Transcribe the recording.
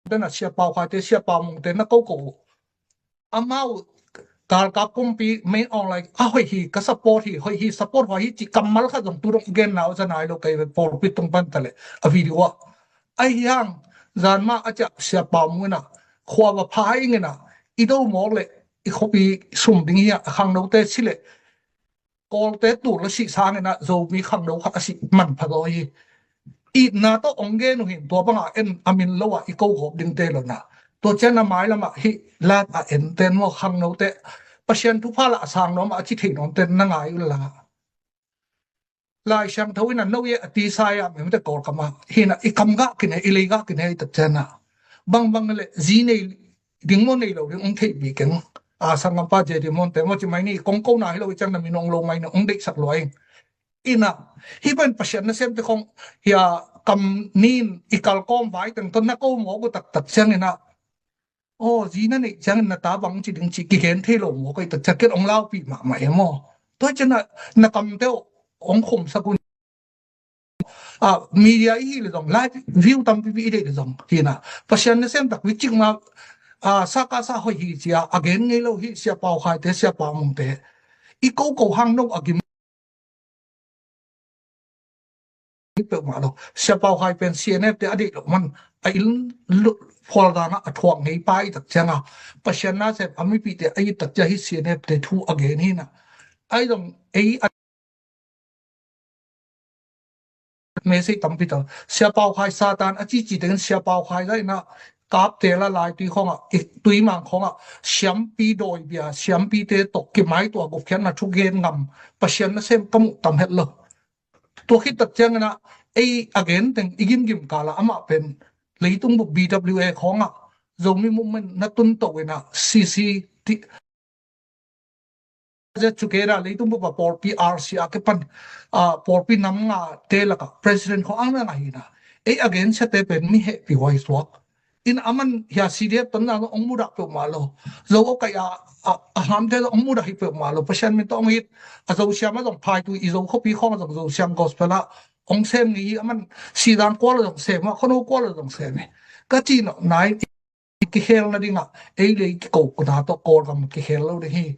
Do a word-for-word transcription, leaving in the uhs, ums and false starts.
tena Sia Pau Khai te, Sia Pau Mung te na ko ko uh. Amau galkap kumpi main online a hoih hi, ka support hi, hoih hi, support hoih hi ci kammal khat zong tu dong gen nau za nai lo kei ve pawlpi tung pan ta le a video ah. Ahi hang zan mah a ciah Sia Pau Mung ina khua va pha ing ina i do mawk le i khuapi sum ding hi a khangno te si le Kawlte tul a sih sangin ah Zomi khangno khat a sih manpha zaw hi. Itna tawh ong gen uh hin tua bangah en a min lo ah i ko gawp dingte lo na. Tua cian a mailamah hih lat a enten maw khangnote Pasian thupha lah a sang nuam ah a ci thei nuamte na ngai uh la. Lai Siangtho in a no ye a tisa ya mimte Kawlkam ah hinah i kam gah kine i lei gah kine i tak cian ah bangbang le zi nei ding maw nei lo ding ong theih bik keng. A sanggampa J D Monte maw ci mai ni kong ko na hi lo i ciang na min ong lo mai na ong deihsak lua ing. Ina hih pen Pasian nasemte khong hia kam nin i kalkawm vai teng tawh na ko mawk uh taktak ciang ina aw zi na neih ciangin na ta bang ci ding ci kigen thei lo mawk uh i tak ciang ken ong laupi mahmah e maw. Tua cian na kamte ong khumsak un. A media i hi le zong live view tampipi i deih le zong hina Pasian nasem tak vicik ma a saka sa hoih hi cia a gen ngei lo hi Sia Pau Khai te Sia Pau Mung te i ko ko hang no a gim peuhmah lo. Sia Pau Khai pen C N F te a deih lo man a il phual dana a thuak ngei pa i tak cianga Pasian nasem a mipite a i tak cia hi C N F te thu a gen hina ai zong ei a message tampi ta Sia Pau Khai Satan a cici tengin Sia Pau Khai zaina kapte la lai tui khongah tui mang khongah siampi dawibia siampite tawh kimai tua gupkhiatna thugen ngam Pasian nasem ka muh tam het lo. Tua khit tak ciangina ei a gen teng i gimgim kala amah pen leitung bup B W A khongah Zomi movement na tunto ina C C ti zet cu kei dah leitung bup a pawlpi R C a kipan pawlpi nam nga te laka president khong ang na ngahina ei a gen siate pen mi hehpi huai suak. In aman hia C D F tonna ong mudah peuhmah lo. Zo a kaih a a hamte ong mudah hi peuhmah lo. Pasian min tawh ong it a zo siam a zong phaitu i zo khuapi khong a zong zo siam gospel ah ong sem ngei hi aman sidang kual a zong sem a khono kual a zong sem hi. Ka cih nawh nai kikhel nadingah ei lei kiko kuna tawh Kawlgam kikhel lo ding hi.